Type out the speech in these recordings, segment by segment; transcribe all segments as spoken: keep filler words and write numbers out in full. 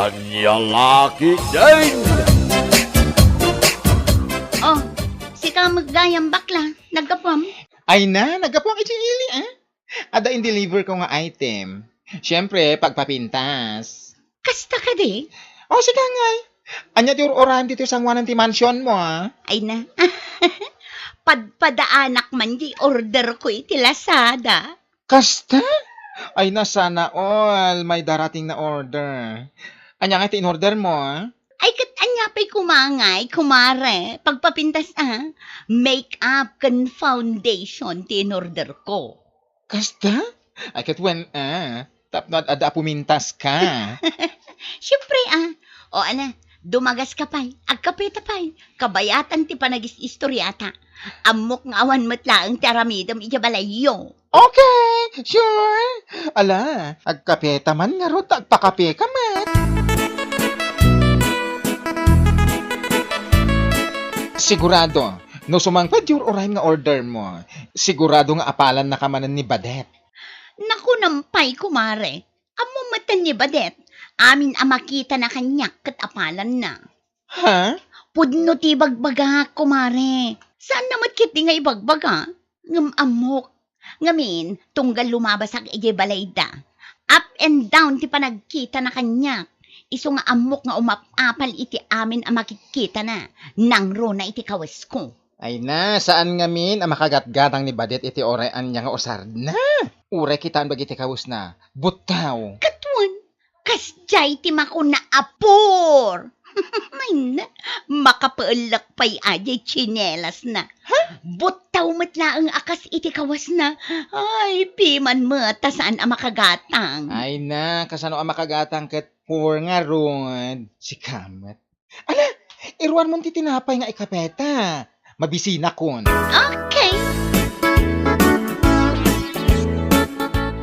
Ania la ketdin? Oh, sika met gayam, bakla. Naggapuam? Ay na, naggapuak iti ili, ah. Adda in-deliver ko nga item. Siyempre, pagpapintas. Kasta kadi? Oh, sika ngay. Ania ti ur-uram ditoy sangoanan ti mansion mo, ah? Ay na. Padpadaanak man di order ko iti Lazada. Kasta? Ay na, sana all may darating na order. Ania nga ti in-order mo, ah? Ay, ket ania pay koma ngay, kumare? Pagpapintas, ah. Makeup ken foundation ti in-order ko. Kasta? Ay, ket wen, ah. Tapno ad-adda a pumintas ka. Siyempre, ah. O, ana, dumagas ka pay, agkape ta pay. Kabayatan ti panagis-istoriata. Ammok nga awan met laeng ti aramidem idiay balayyo. Okay, sure. Ala, agkape ta man ngarud, agpakape ka met. Sigurado, no sumangpet ti ur-uram nga order mo, sigurado nga apalan na ka manen ni Badet. Naku, nampay, kumare. Ammo met ni Badet, amin a makitana kaniak ket apalanna. Ha? Pudno ti ibagbagak, kumare. Saanna met ketdi nga ibagbaga? Ngem ammok. Ngamin, tunggal lumabasak idiay balayda, up and down ti panagkitana kaniak. Isu nga ammok nga umap-apal iti amin a makitkitana, nangruna iti kawesko. Ay na, saan ngamin a makagatgatang ni Badet iti uray ania nga usarna. Uray kitaem dagiti kawesna, buttaw. Ket wen, kasdiay ti makuna a pur. Ay na, makapaellak pay a diay tsinelasna. Ha? Buttaw met laeng a kas iti kawesna. Ay, piman met ta saan a makagatang. Ay na, kasano a makagatang ket pur ngarud? Sika met. Ala, iruarmon ti tinapay nga ikapeta. Mabisinakon. Okay.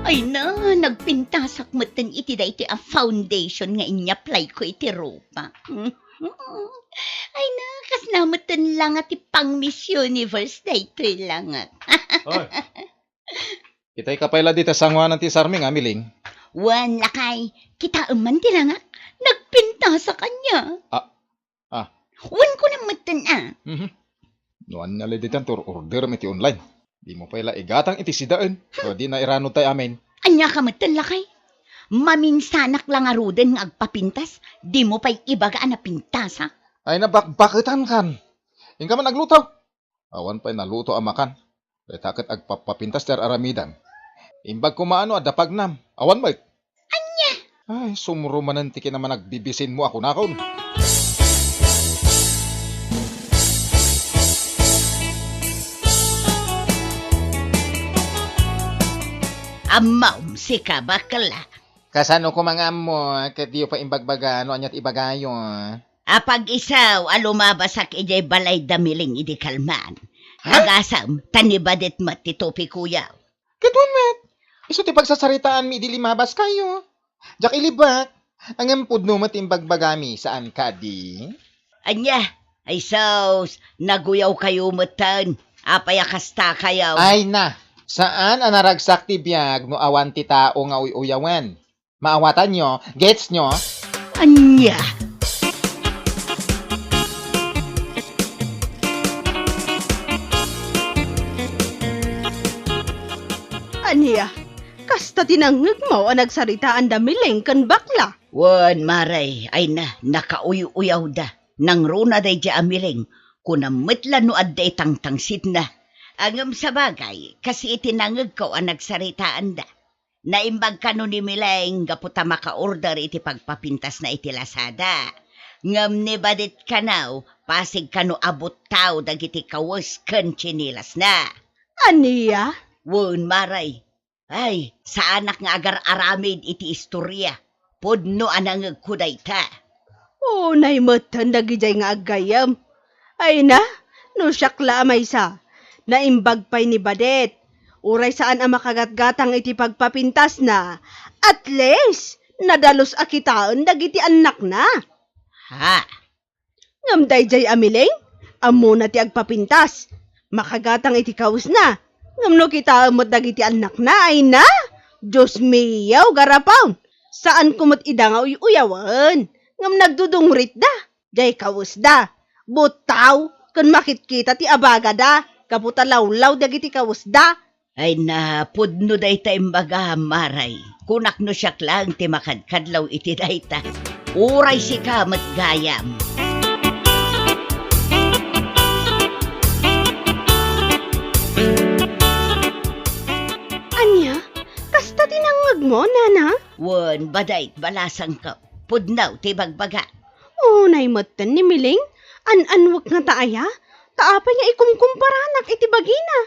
Ay na, nagpintasak metten iti daytoy a foundation nga inyaplayko iti rupa. Ay na, kasna metten la nga ti pang Miss Universe daytoy la nga. Oy. Kitayka pay la dita sangoanan ti sarmi nga miling. Wen, lakay, kitaem man ti langak. Nagpintasak ania. Ah, ah. Wen, kunam metten a. Mhm. No ania la ditan ti ur-orderem iti online. Dimo pay la igatang iti sidaen. Ket di na iranod tay amin. Ania ka metten, lakay? Maminsanak la ngaruden nga agpapintas, dimo pay ibaga a napintasak. Ay, nabakbaketan kan. Inka man agluto. Awan pay naluto a makan. Dayta ket agpappapintas ti ar-aramidem. Imbag koma no adda pagnam. Awan met. Ania? Ay, sumro manen ti kinamanagbibisinmo a kunakon. Ammom, sika, bakla. Kasano koma nga ammo, ket diyo pay imbagbaga no ania ti ibagayo? Apag-isu a lumabasak idiay balay da Miling idi kalman. Ha? Agasem, ta ni Badet met ti topikoyo. Ket wen met, isu ti pagsasaritaanmi idi limabaskayo. Diak ilibak, ngem pudno met ti imbagbagami, saan kadi? Ania? Ay sus, naguyawkayo metten. Apay a kastakayo? Ay na, saan a naragsak ti biag no awan ti tao nga uy-uyawen. Maawatanyo? Getsnyo? Ania? Ania? Kasta ti nangngegmo a nagsaritaan da Miling ken bakla? Wen, mare, ay na, nakauy-uyawda. Nangruna daydiay a Miling, kunam met la no adda itangtangsitna. Ngem sabagay, kas iti nangngegko a nagsaritaanda. Naimbag kano ni Miling gapu ta maka-order iti pagpapintasna iti Lazada. Ngem ni Badet kano, pasig kano a buttaw dagiti kawes ken tsinelasna. Ania? Wen, mare. Ay, saanak nga agar-aramid iti istoria. Pudno a nangngegko dayta. Unay metten dagidiay nga aggayem. Ay na, no siak la a maysa, naimbag pay ni Badet. Uray saan a makagatgatang iti pagpapintasna, at least, nadalus a kitaen dagiti annakna. Ha? Ngem daydiay a Miling, ammona ti agpapintas. Makagatang iti kawesna. Ngem no kitaem met dagiti annakna, ay na? Dios mio, garapon! Saanko met ida nga uy-uyawen, ngem nagdudungritda, jay kawesda. Buttaw, ken makitkita ti abagada, gapu ta lawlaw dagiti kawesda. Ay na, pudno dayta imbagam, Mare. Kunak no siak laeng ti makadkadlaw iti dayta. Uray sika met gayam. Ania? Kasta ti nangngegmo, nana? Wen, badait, balasangko. Pudno ti bagbaga. Unay metten ni Miling, an-anwek ngata aya? Ta apay nga ikumkumparanak iti bagina?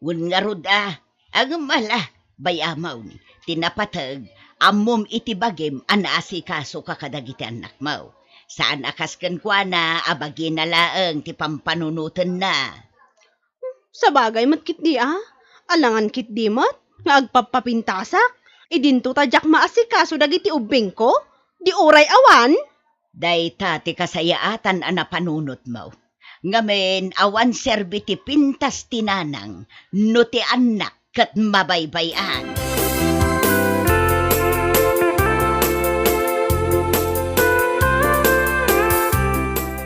Wen ngarud a, ngem ala, bay-amon, ti napateg, ammom iti bagim a naasikasoka kadagiti annakmo. Saan a kas kenkuana a bagina laeng ti pampanunotenna. Sabagay met ketdi a, alangan ketdi met nga agpappapintasak, idinto ta diak maasikaso dagiti ubbingko, di uray awan. Dayta ti kasayaatan a napanunotmo. Ngamin, awan serbi ti pintas ti nanang no ti annak ket mabaybay-an.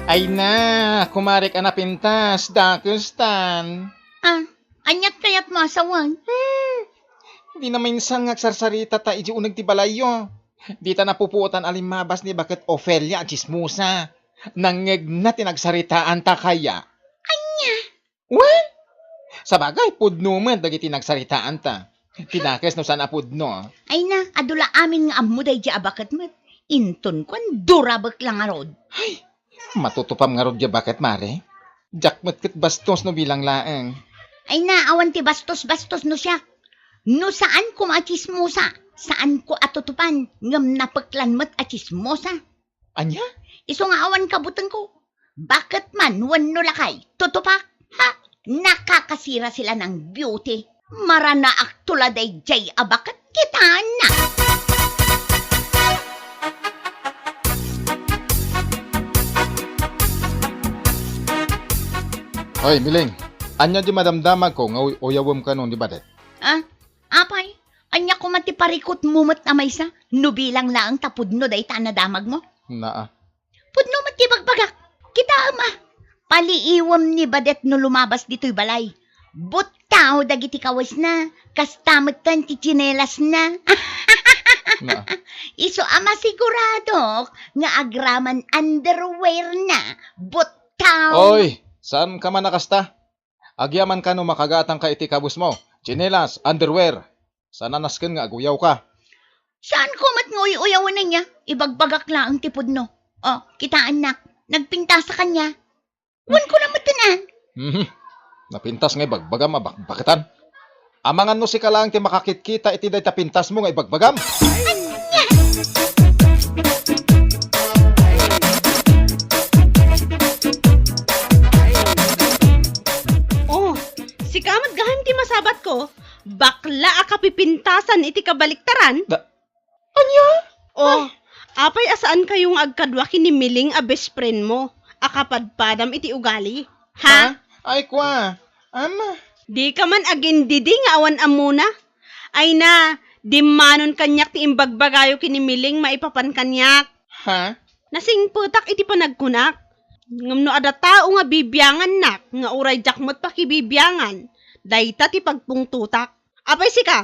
Ay na, kumarek a napintas, dakestan. Ah, aniat kayatmo a sawen? Hmm, di na minsan nga agsarsarita ta idi uneg ti balayyo. Dita napupuotan a limmabas ni Baket Ofelia a tsismosa. Nangngegna ti nagsaritaanta kaya. Ania? Wen, sabagay, pudno met dagiti nagsaritaanta. Ti dakes no saan a pudno. Ay na, adu la amin nga ammo daydi a baket met. Inton kuan, durabek la ngarud. Ay, matutupam ngarud diay baket, Mare? Diak met ket bastos no bilang laeng. Ay na, awan ti bastos-bastos no siak. No saan koma a tsismosa, saanko a tutupan, ngem napeklan met a tsismosa. Ania? Isu nga awan kabutengko. Baket man wenno lakay, tutupak? Ha? Nakakasira sila ng beauty. Maranaakto la daydiay a baket, kitaennak. Oy, Miling, ania di madamdamagko nga uy-uyawem kano ni Badet? Ah, apay, ania koma ti parikutmo met a maysa? No bilang laeng ta pudno dayta a nadamagmo? Naa. Pudno met ti bagbagak. Kitaem a. Paliiwem ni Badet no lumabas ditoy balay. Buttaw dagiti kawesna. Kasta metten ti tsinelasna. Na. Isu a masiguradok nga agraman underwear na. Buttaw. Oy, saan ka man a kasta? Agyaman ka no makagatangka iti kabusmo, tsinelas, underwear. Sana nasken nga aguyawka. Saanko met nga uy-uyawen ania? Ibagbagak laeng ti pudno. O, kitaennak, nagpintasak ania? Wen ko na met ken an. Mhm. Napintas nga ibagbagam a bakbaketan. Amangan no sika laeng ti makakitkita iti dayta pintasmo nga ibagbagam. Oh, sika met gayam ti masabatko, bakla a kapipintasan iti kabaliktaran. Da-, Ania? Oh, apay a saankayo nga agkadua ken ni Miling a best friend mo a kapadpadam iti ugali? Ha? Ha? Ay, kua. Ama. Dika man agindidi nga awan ammona. Ay na, dimmanon kaniak ti imbagbagayo ken ni Miling maipapan kaniak. Ha? Nasingpetak iti panagkunak. Ngem no adda tao nga bibiangannak nga uray diak met pakibibiangan, dayta ti pagpungtotak. Apay sika?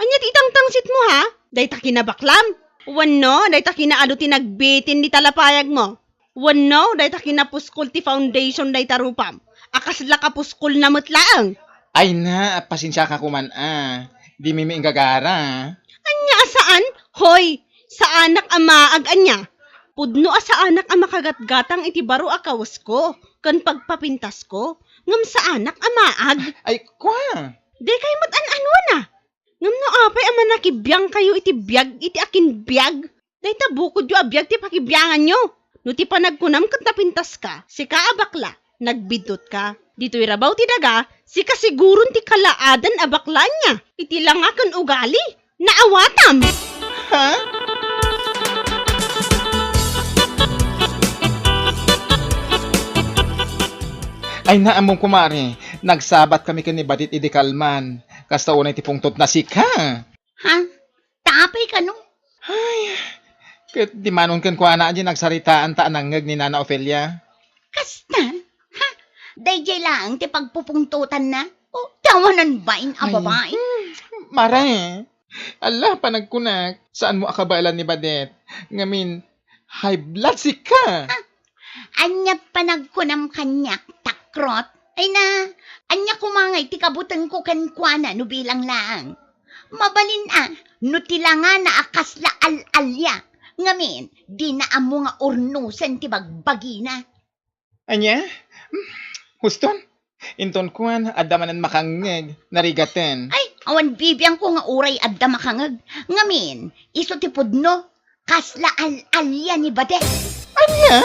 Ania ti itangtangsitmo, ha? Dayta kinabaklam? Wenno, dayta kinaadu ti nagbitin ni talapayagmo? Wenno, dayta kinapuskol ti foundation dayta rupam? A kasla kapuskol na met laeng? Ay na, pasensiaka koman a. Di mi inggagara. Ania a saan? Hoy, saanak a maag ania? Pudno a saanak a makagatgatang iti baro a kawesko ken pagpapintasko, ngem saanak a maag. Ay, kua. Dikay met an-anuan a. Ngem no apay a manakibiangkayo iti biag iti akinbiag, dayta bukodyo a biag ti pakibianganyo. No ti panagkunam ket napintaska, sika a bakla, nagbiddutka. Ditoy rabaw ti daga, sika siguron ti kalaadan a bakla ania. Iti langa ken ugali, naawatam! Ha? Ay, naammo, kumare. Nagsabat kami ken ni Badit idi kalman. Kasta unay ti pungtotna, sika. Ha? Ta apay kano? Ay, ket di manon kenkuana a di nagsaritaan ta a nangngeg ni Nana Ofelia. Kasta? Ha? Daydiay laeng ti pagpupungtotanna? O, ti awanan bain a Ay. babai? Hmm, Mare, ala, panagkunak, saanmo a kabaelan ni Badet. Ngamin, high blood sika. Ha? Ania panagkunam kaniak, takrot? Ay na, ania koma ngay ti kabutengko kenkuana no bilang laeng? Mabalin a, no ti langana a kasla al-alia, ngamin, dina ammo nga urnosen ti bagbagina. Ania? Hmm, huston? Inton kuan, adda manen makangngeg, narigaten. Ay, awan bibiangko nga uray adda makangngeg. Ngamin, isu ti pudno, kasla al-alia ni Badet. Ania?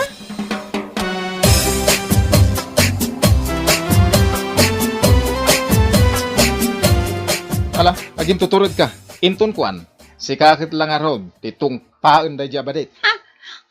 Ala, agintuturedka. Inton kuan, sika ket la ngarud ti tungpaen daydi a Badet. Ha?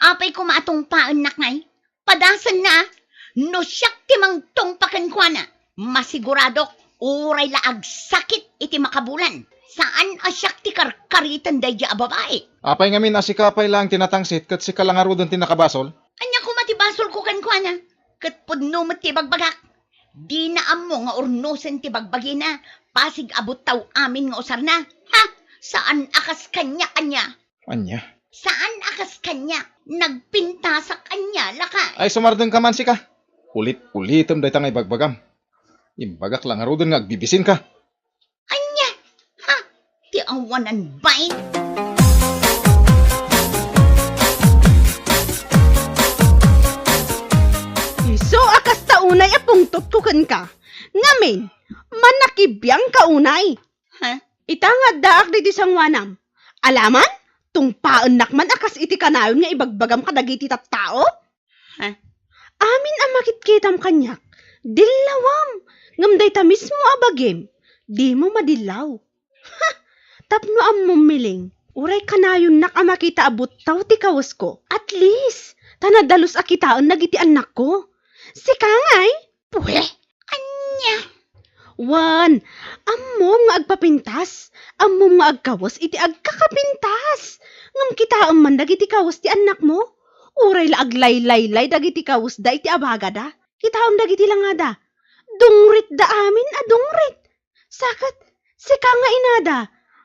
Apay koma a tungpaennak ngay? Padasenna, a. No siak ti mangtungpa kenkuana, masiguradok, uray la agsakit iti makabulan. Saan a siak ti karkariten daydi a babai. Apay ngamin a sika pay laeng ti natangsit ket sika la ngaruden ti nakabasol? Ania koma ti basolko kenkuana? Ket pudno met ti ibagbagak. Dina ammo nga urnosen ti bagbagina, pasig a buttaw amin nga usarna. Ha? Saan a kas kaniak, ania? Ania? Saan a kas kaniak, nagpintasak ania, lakay? Ay, sumardengka man sika. Ulit-ulitem dayta nga ibagbagam. Imbagak la ngaruden nga agbibisinka. Ania? Ha? Ti awanan bain? Isu a kasta unay a pungtotko kenka. Ngamin, manakibiangka unay. Ha? Ita nga addaak ditoy sangoanam. Alaman, tungpaennak man a kas iti kanayon nga ibagbagam kadagiti tattao? Ha? Amin a makitkitam kaniak, dillawam, ngem dayta mismo a bagim, dimo madillaw. Ha! Tapno ammom, Miling, uray kanayonnak a makita a buttaw ti kawesko. At least, ta nadalus a kitaen dagiti annakko. Sika ngay? Pue, ania? Wen, ammom nga agpapintas, ammom nga agkawes iti agkakapintas. Ngem kitaem man dagiti kawes ti annakmo. Uray la aglaylaylay dagiti kawesda iti abagada. Kitaem dagiti langada. Dungritda amin a dungrit. Saket, sika nga inada,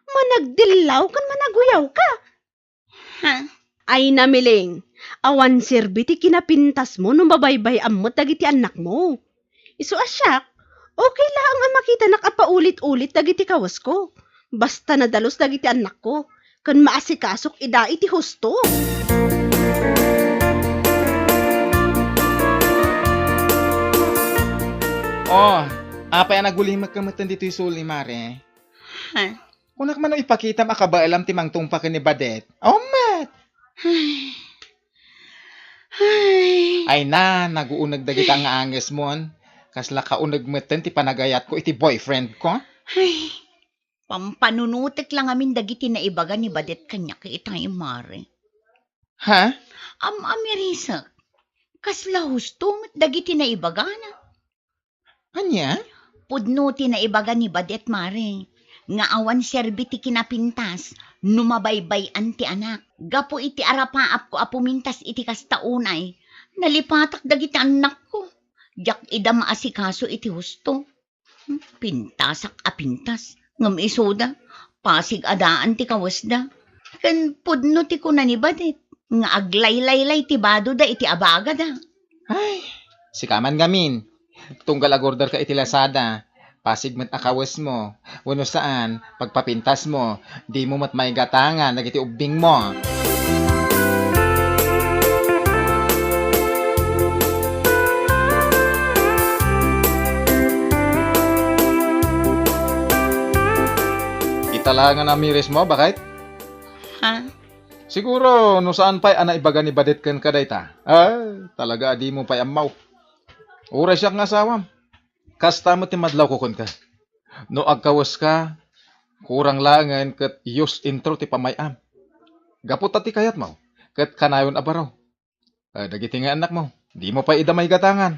managdillaw ken managuyawka. Ha? Ay, Miling, awan serbi ti kinapintasmo no mabaybay-am met dagiti annakmo. Isu a siak, okay laeng a makitanak a paulit-ulit dagiti kawesko. Basta nadalus dagiti annakko, ken maasikasok ida iti husto. Oh, apay a nagulimek ka metten ditoy suli, Mare? Ha? Kunak man no ipakitam a kabaelam ti mangtungpa ken ni Badet. Awan met! Ay. Ay. Ay na, naguuneg dagita nga angesmon. Kasla kauneg metten ti panagayatko iti boyfriendko. Ay. Pampanunotek la ngamin dagiti naibaga ni Badet kaniak itay, Mare. Ha? Am-amirisek. Kasla husto met dagiti naibagana. Ania? Pudno ti naibaga ni Badet, Mare, nga awan serbi ti kinapintas no mabaybay-an ti anak. Gapu iti arapaapko a pumintas iti kasta unay, nalipatak dagiti annakko. Diak ida maasikaso iti husto. Hmm, pintasak a pintas. Ngem isuda, pasig a daan ti kawesda. Ken pudno ti kuna ni Badet nga aglaylaylay ti badoda iti abagada. Ay, sika man ngamin. Tunggal agorderka iti Lazada, pasig met a kawesmo, wenno saan, pagpapintasmo, dimo met maigatangan dagiti ubbingmo. Ita la nga namirismo, baket? Ha? Siguro, no saan pay a naibaga ni Badet kenka dayta. Ay, talaga a dimo pay ammo. Uray siak nga asawam. Kasta met ti madlawko kenka. No agkaweska, kurang laengen ket use intro ti pamay-am. Gapu ta ti kayatmo, ket kanayon a baro. Eh, dagiti nga annakmo, dimo pay ida maigatangan.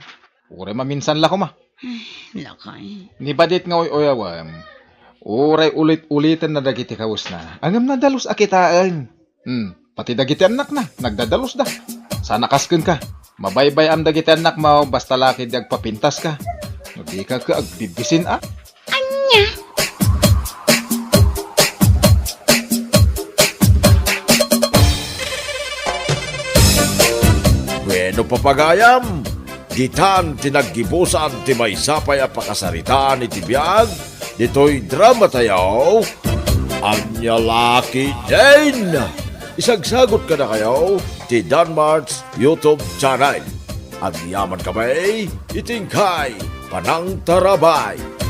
Uray maminsan la koma. Ay, lakay. Ni Badet nga uy-uyawem, uray ulit-uliten na dagiti kawesna. Ngem nadalus a kitaen. Hmm, pati dagiti annakna, nagdadalusda. Sana kas kenka. Mabaybay-am dagiti annakmo, basta la ketdi agpapintaska. No di ka ket agbibisin a. Ania? Bueno, papagayam, ditan ti naggibusan ti maysa pay a pakasaritaan iti biag ditoy drama tayo, Ania La Ketdin. Isagsagot kadakayo ti Danmart's YouTube channel. Agyaman kami iti inkay panangtarabay.